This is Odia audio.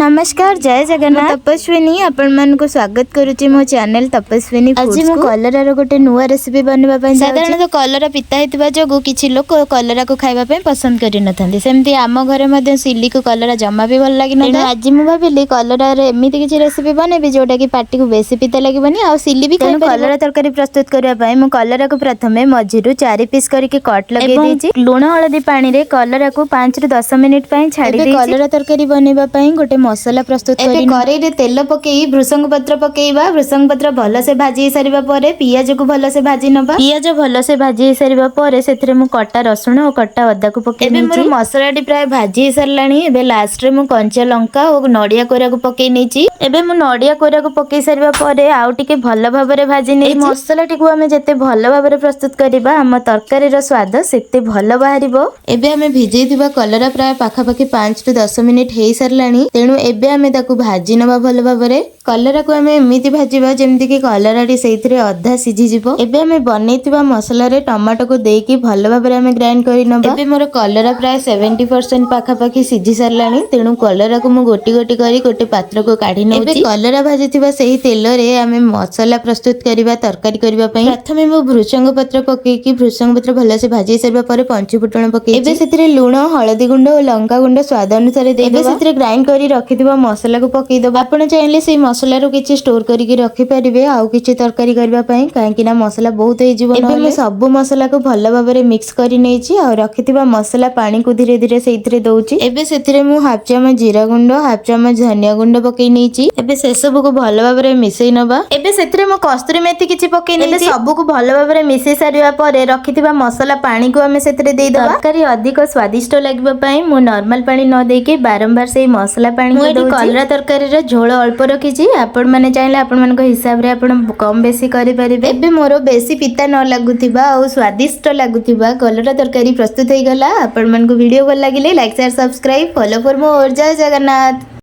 ନମସ୍କାର, ଜୟ ଜଗନ୍ନାଥ। ତପସ୍ୱିନୀ ଆପଣମାନଙ୍କୁ ସ୍ୱାଗତ କରୁଛି ମୋ ଚ୍ୟାନେଲ ତପସ୍ୱିନୀ। ଆଜି ମୁଁ କଲରାର ଗୋଟେ ନୂଆ ରେସିପି ବନେଇବା ପାଇଁ। ସାଧାରଣତଃ କଲରା ପିତା ହେଇଥିବା ଯୋଗୁଁ କିଛି ଲୋକ କଲରାକୁ ଖାଇବା ପାଇଁ ପସନ୍ଦ କରିନଥାନ୍ତି। ସେମିତି ଆମ ଘରେ ମଧ୍ୟ ସିଲିକୁ କଲରା ଜମା ବି ଭଲ ଲାଗିନଥାଏ। ଆଜି ମୁଁ ଭାବିଲି କଲରାର ଏମିତି କିଛି ରେସିପି ବନେଇବି, ଯୋଉଟା କି ପାଟିକୁ ବେଶୀ ପିତା ଲାଗିବନି ଆଉ ସିଲି ବି। ତେଣୁ କଲରା ତରକାରୀ ପ୍ରସ୍ତୁତ କରିବା ପାଇଁ ମୁଁ କଲରାକୁ ପ୍ରଥମେ ମଝିରୁ 4 ପିସ୍ କରିକି କଟ୍ ଲଗେଇ ଦେଇଛି। ଲୁଣ ହଳଦୀ ପାଣିରେ କଲରାକୁ 5ରୁ 10 ମିନିଟ୍ ପାଇଁ ଛାଡ଼ି ଦେଇଛି। କଲରା ତରକାରୀ ବନେଇବା ପାଇଁ ଗୋଟେ ମସଲା ପ୍ରସ୍ତୁତ ଏବେ କରି କରେଇରେ ତେଲ ପକେଇ ଭୃସଙ୍ଗ ପତ୍ର ପକେଇବା। ଭୃସଙ୍ଗ ପତ୍ର ଭଲସେ ଭାଜି ହେଇ ସାରିବା ପରେ ପିଆଜକୁ ଭଲସେ ଭାଜି ନବା। ପିଆଜ ଭଲସେ ଭାଜି ହେଇ ସାରିବା ପରେ ସେଥିରେ ମୁଁ କଟା ରସୁଣ ଓ କଟା ଅଦାକୁ ପକେଇ। ଏବେ ମୋର ମସଲାଟି ପ୍ରାୟ ଭାଜି ହେଇ ସାରିଲାଣି। ଏବେ ଲାଷ୍ଟରେ ମୁଁ କଞ୍ଚା ଲଙ୍କା ଓ ନଡ଼ିଆ କୋରାକୁ ପକେଇ ନେଇଛି। ଏବେ ମୁଁ ନଡ଼ିଆ କୋରାକୁ ପକେଇ ସାରିବା ପରେ ଆଉ ଟିକେ ଭଲ ଭାବରେ ଭାଜି ନେଇ, ମସଲାଟିକୁ ଆମେ ଯେତେ ଭଲ ଭାବରେ ପ୍ରସ୍ତୁତ କରିବା, ଆମ ତରକାରୀର ସ୍ୱାଦ ସେତେ ଭଲ ବାହାରିବ। ଏବେ ଆମେ ଭିଜେଇଥିବା କଲରା ପ୍ରାୟ ପାଖାପାଖି 5ରୁ 10 ମିନିଟ୍ ହେଇସାରିଲାଣି। ତେଣୁ ଏବେ ଆମେ ତାକୁ ଭାଜି ନେବା ଭଲ ଭାବରେ। କଲରାକୁ ଆମେ ଏମିତି ଭାଜିବା, ଯେମିତିକି କଲରାଟି ସେଇଥିରେ ଅଧା ସିଝିଯିବ। ଏବେ ଆମେ ବନେଇଥିବା ମସଲାରେ ଟମାଟୋକୁ ଦେଇକି ଭଲ ଭାବରେ ଆମେ ଗ୍ରାଇଣ୍ଡ କରି ନେବା। ଏବେ ମୋର କଲରା ପ୍ରାୟ 70% ପାଖାପାଖି ସିଝି ସାରିଲାଣି। ତେଣୁ କଲରାକୁ ମୁଁ ଗୋଟି ଗୋଟି କରି ଗୋଟେ ପାତ୍ରକୁ କାଢି ନେଉଛି। ଏବେ କଲରା ଭାଜିଥିବା ସେହି ତେଲରେ ଆମେ ମସଲା ପ୍ରସ୍ତୁତ କରିବା ତରକାରୀ କରିବା ପାଇଁ। ପ୍ରଥମେ ମୁଁ ଭୃସଙ୍ଗ ପତ୍ର ପକେଇକି, ଭୃସଙ୍ଗ ପତ୍ର ଭଲସେ ଭାଜି ସାରିବା ପରେ ପଞ୍ଚୁ ଫୁଟଣ ପକେଇ, ଏବେ ସେଥିରେ ଲୁଣ, ହଳଦୀ ଗୁଣ୍ଡ ଓ ଲଙ୍କା ଗୁଣ୍ଡ ସ୍ୱାଦ ଅନୁସାରେ ଦେଇ, ଏବେ ସେଥିରେ ଗ୍ରାଇଣ୍ଡ କରି ରଖିଥିବା ମସଲାକୁ ପକେଇଦବା। ଆପଣ ଚାହିଁଲେ ସେଇ ମସଲାରୁ କିଛି ଷ୍ଟୋର କରିକି ରଖିପାରିବେ ଆଉ କିଛି ତରକାରୀ କରିବା ପାଇଁ, କାହିଁକି ନା ମସଲା ବହୁତ ହେଇଯିବ। ଏବେ ମୁଁ ସବୁ ମସଲାକୁ ଭଲ ଭାବରେ ମିକ୍ସ କରି ନେଇଛି ଆଉ ରଖିଥିବା ମସଲା ପାଣିକୁ ଧୀରେ ଧୀରେ ସେଇଥିରେ ଦଉଛି। ଏବେ ସେଥିରେ ମୁଁ ହାଫ୍ ଚାମଚ ଜିରା ଗୁଣ୍ଡ, ହାଫ୍ ଚାମଚ ଧନିଆ ଗୁଣ୍ଡ ପକେଇ ନେଇଛି। ଏବେ ସେସବୁକୁ ଭଲ ଭାବରେ ମିଶେଇ ନବା। ଏବେ ସେଥିରେ ମୁଁ କସ୍ତୁରୀ ମେଥି କିଛି ପକେଇ ନେଇଛି। ସବୁକୁ ଭଲ ଭାବରେ ମିଶେଇ ସାରିବା ପରେ ରଖିଥିବା ମସଲା ପାଣିକୁ ଆମେ ସେଥିରେ ଦେଇଦେବା। ତରକାରୀ ଅଧିକ ସ୍ୱାଦିଷ୍ଟ ଲାଗିବା ପାଇଁ ମୁଁ ନର୍ମାଲ ପାଣି ନ ଦେଇକି ବାରମ୍ବାର ସେଇ ମସଲା ପାଣି। ମୁଁ ଏଠି କଲରା ତରକାରୀର ଝୋଳ ଅଳ୍ପ ରଖିଛି। ଆପଣମାନେ ଚାହିଁଲେ ଆପଣମାନଙ୍କ ହିସାବରେ ଆପଣ କମ୍ ବେଶୀ କରିପାରିବେ। ଏବେ ମୋର ବେଶୀ ପିତା ନ ଲାଗୁଥିବା ଆଉ ସ୍ୱାଦିଷ୍ଟ ଲାଗୁଥିବା କଲରା ତରକାରୀ ପ୍ରସ୍ତୁତ ହେଇଗଲା। ଆପଣମାନଙ୍କୁ ଭିଡ଼ିଓ ଭଲ ଲାଗିଲେ like, share, subscribe, follow for more. Jay Jagannath.